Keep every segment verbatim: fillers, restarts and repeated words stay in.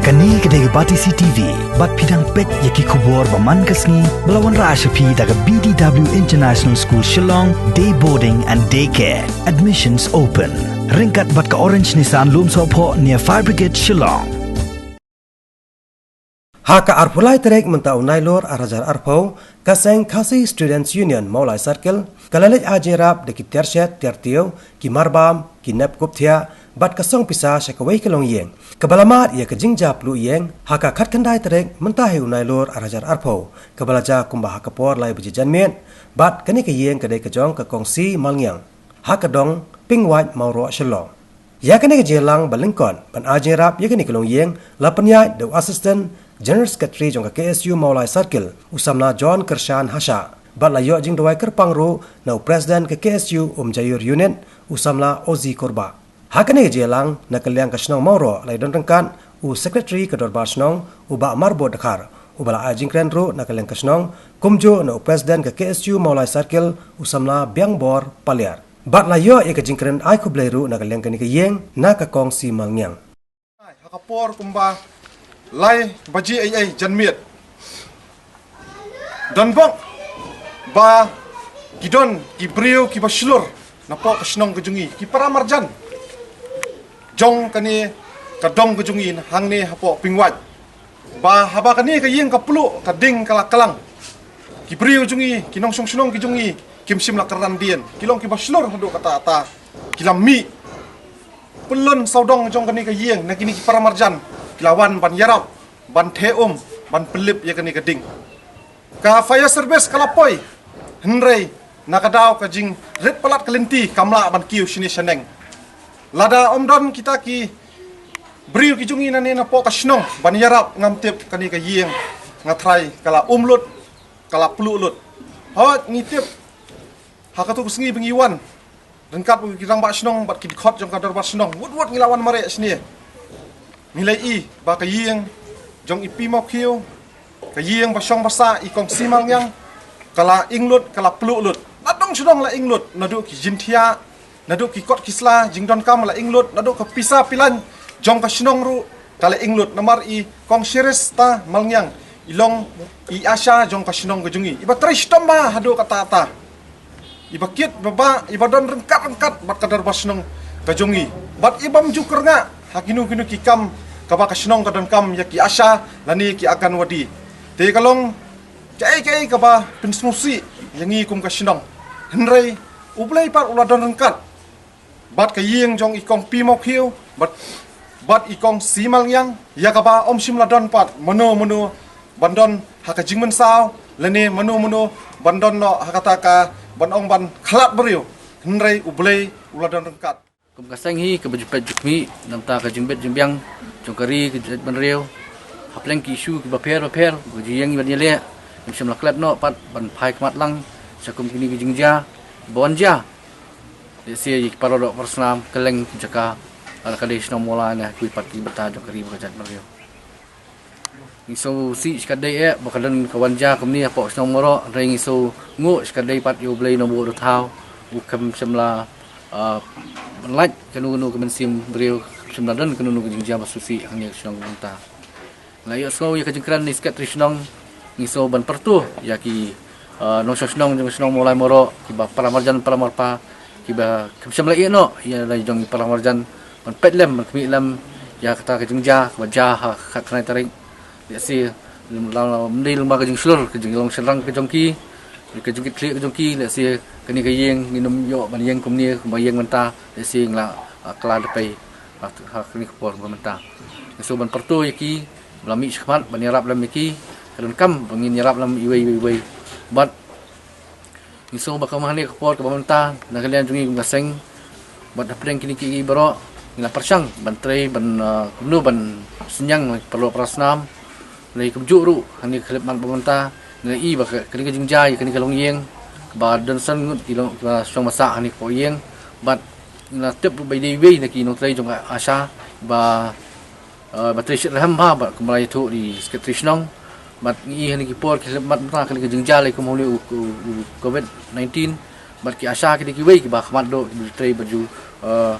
Kane ka dei ka Batesi T V, bad phi dang peit ïa ki khubor ba man ka sngi, ba la wanrah sha phi da ka B D W International School Shillong, Day Boarding and Day Care. Admissions open. Ryngkat bad ka Orange Nissan Lumsohphoh near Fire Brigade Shillong. Ha ka arphew lai tarik mynta u Nailur ar hajar arphew, ka seng Khasi Students Union Mawlai Circle ka la leit ai jingïarap da ki tiar shet tiar tiew, ki marbam, ki nep kup thiah, bad ka song pisa sha kawei ka longïing kaba la mad ïa ka jingjia pluh ïing ha ka khatkhyndai tarik mynta hi u Nailur ar hajar arphew, kaba la jia kumba ha ka por lai baje janmiet. Bad kane ka ïing ka dei ka jong ka Kong C. Malngiang, ha ka dong Pingwait, Mawroh, Shillong. Ïa kane ka jingïalang ba lyngkot ban ai jingïarap ïa kane ka longïing la pynïaid da u Assistant General Secretary jong ka K S U Mawlai Circle, u samla John Kyrshan Hasha, bad la ïoh jingduwai kyrpang ruh na u President ka K S U Umjaiur Unit, u samla Ozzy Kurbah. Ha kane ka jingïalang, na ka liang ka shnong Mawroh la ïadon ryngkat u Secretary ka Dorbar Shnong, u Bah Marbud Dkhar, uba la ai jingkren ruh na ka liang ka shnong, kumjuh na u President ka K S U Mawlai Circle, u samla Biangbor Paliar. Bad la ïoh ïa ka jingkren ai khublei ruh na ka liang kane ka ïing na ka Kong C. Malngiang. Ha ka por kumba lai baje eiei janmiet, don bok ba ki don ki briew kiba shlur napoh ka shnong ka jong ngi, ki para marjan jong kane ka dong ka jong ngi hangne hapoh Pingwait. Ba haba kane ka ïing ka pluh, ka ding ka la klang, ki briew jong ngi, ki nongshong shnong ki jong ngi, kim shym la kyrdan dien, ki long kiba shlur haduh katta katta, ki la mih. Pyllun sawdong jong kane ka ïing na kine ki para marjan ki la wan ban ïarap, ban theh um, ban pynlip ïa kane ka ding. Ka fire service ka la poi, hynrei na ka daw ka jingrit palat ka lynti kam lah ban kiew shane shaneng. Lada ym don kita ki briew ki jong ngi nangne napoh ka shnong ban ïarap, ngam tip kane ka ïing, nga tharai ka la um lut, ka la pluh lut. Hooid, ngi tip ha katu ka sngi ba ngi wan ryngkat bad ki rangbah shnong bad ki dkhot jong ka Dorbar Shnong, wut wut ngi la wan mareh shane. Ngi la ïohi ba ka ïing jong i Pi Mawkhiew, ka ïing ba shong ba sah i Kong C. Malngiang, ka la ing lut, ka la pluh lut. Na dong shnong la ing lut, naduh ki jingthiah, naduh ki kot ki sla jingdonkam la ing lut, naduh ka pisa pilan jong ka shnong ruh ka la ing lut, namar i Kong Sherista Malngiang i long i ASHA jong ka shnong ka jong ngi, iba trei shitom bha haduh katta katta, iba kit ba bha, iba don ryngkat ryngkat bad ka Dorbar Shnong ka jong ngi, bad ibym ju kyrngah ha kino kino ki kam kaba ka shnong ka donkam ïa ki ASHA lane ki Anganwadi. Te ka long kaei kaei kaba pynsngewsih ïa ngi kum ka shnong. Hynrei U Blei pat u la don ryngkat bad ka ïing jong i Kong Pi Mawkhiew bad, bad i Kong C. Malngiang, ïa kaba ym shym la don pat mano mano ban don ha ka jingmynsaw lane mano mano ban don noh ha kata ka ban ong ban khlad briew. Hynrei U Blei u la don ryngkat. Kum ka seng hi kaba ju peit ju khmih na bynta ka jingbit jingbiang jong ka ri ka jaitbynriew, hapdeng ki issue kiba pher ba pher, ka jingïeng ban ïaleh, ngim shym la klet noh pat ban phai khmat lang sha kum kine ki jingjia ba wan jia. Lehse ïa ki para doh para snam kylleng ki jaka, la ka dei shnong Mawlai ne kiwei pat ki bynta jong ka ri bad ka jaitbynriew. Ngi sngewsih shikatdei eh ba ka don ka wan jia kumne hapoh shnong Mawroh, hynrei ngi sngewnguh shikatdei pat ïa U Blei na buh da thaw, u khlem shym la, ah, ban lait kano kano ka mynsiem briew, khlem shym la don kano kano ka jingjia ba sngewsih hangne ha ka shnong mynta. La ïohsngew ïa ka jingkren na i Secretary Shnong, ngi sngew ban pyrto ïa ki, ah, nongshong shnong jong ka shnong Mawlai Mawroh, kiba para marjan para marpa, kiba khlem shym la ïeh noh ïa la jong para marjan ban peit lem, ban khmih lem ïa kata ka jingjia kaba jia ha ka khatkhyndai tarik. Lehse lem la, la, ym dei lyngba ka jingshlur, ka jinglong shynrang ka jong ki, ka jingkitkhlieh ka jong ki, lehse kane ka ïing ngin ym ïoh ban ïeng kumne kumba ïeng mynta, lehse ngi la, ah, kylla da pei ha, ha kane ka por ba mynta. Ngi sngew ban pyrto ïa ki ba la mih shakhmat ban ïarap lem ïa ki, ka donkam ba ngin ïarap lem iwei iwei iwei. Bad ngi sngew ba kum hangne ka por kaba mynta, na ka liang jong ngi kum ka seng bad hapdeng kine kiei kiei baroh, ngi la pyrshang ban trei ban, ah, kumno ban synñiang ïa ki para doh para snam. Lei kumjuh ruh hangne ka khyllipmat ba mynta, ngi la ïohi ba ka, kane ka jingjia ïa kane ka longïing kaba don san ngut ki long kiba shong ba sah hangne hapoh ïing. Bad ngi la tip ruh ba i dei iwei na ki nongtrei jong ka ASHA ba, eh, ba trei shitrhem bha, bad kumba la ïathuh da i Secretary Shnong. Bad ngi ïohi ha kine ki por ki khyllipmat mynta kane ka jingjia lei kum hangne u, u, u Covid nineteen. Bad ki ASHA ki dei kiwei kiba kham duh kiba trei bad ju, eh,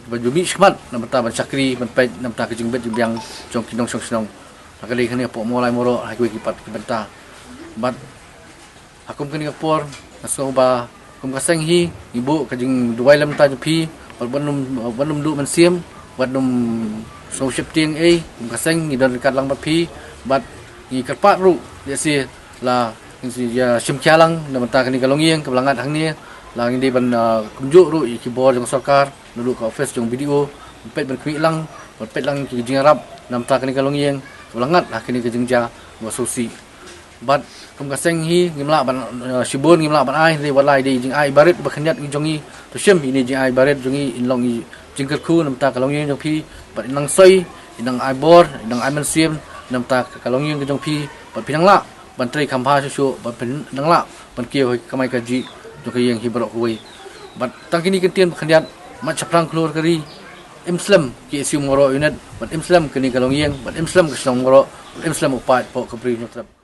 Ban ju mih shakhmat na bynta ban shakri ban peit na bynta ka jingbit jingbiang jong ki nongshong shnong. Ha ka dei kane hapoh Mawlai Mawroh ha kiwei ki pat ki bynta. Bad ha kum kane ka por nga sngew ba kum ka seng hi ngi buh ka jingduwai lem ta jong phi bad ban ym, ban ym duh mynsiem, bad ym sngew sheptieng ei, kum ka seng ngi don ryngkat lang bad phi bad ngi kyrpad ruh ïa si la ngi si ïa shim khia lang na bynta kane ka longïing kaba la ngat hangne, la ngi dei ban, ah, kumjuh ruh ïa ki bor jong sorkar naduh ka office jong B D O, ban peit ban khmih lang, ban peit lang ki jingïarap na bynta kane ka longïing kaba la ngat ha kane ka jingjia ba sngewsih. Bad kum ka seng hi ngim lah ban, eh, shibun ngim lah ban ai, hynrei wat la i dei jingai barit ba khyndiat ngi jong ngi, to shim ine jingai barit jong ngi in long i jingkyrkhu na bynta ka longïing jong phi, bad in nang soi, in nang ai bor, in nang ai mynsiem na bynta ka longïing ka jong phi, bad phi nang lah ban trei kham bha shuh shuh, bad phi nang lah ban kiew ha ka kamai kajih jong ka ïing hi baroh kawei. Bad tang kine ki kyntien ba khyndiat, mat shaphrang khlur ka ri, im slem K S U Mawroh Unit, bad im slem kane ka longïing, bad im slem ka shnong Mawroh, bad im slem u paid hapoh ka Bri Hynñiewtrep.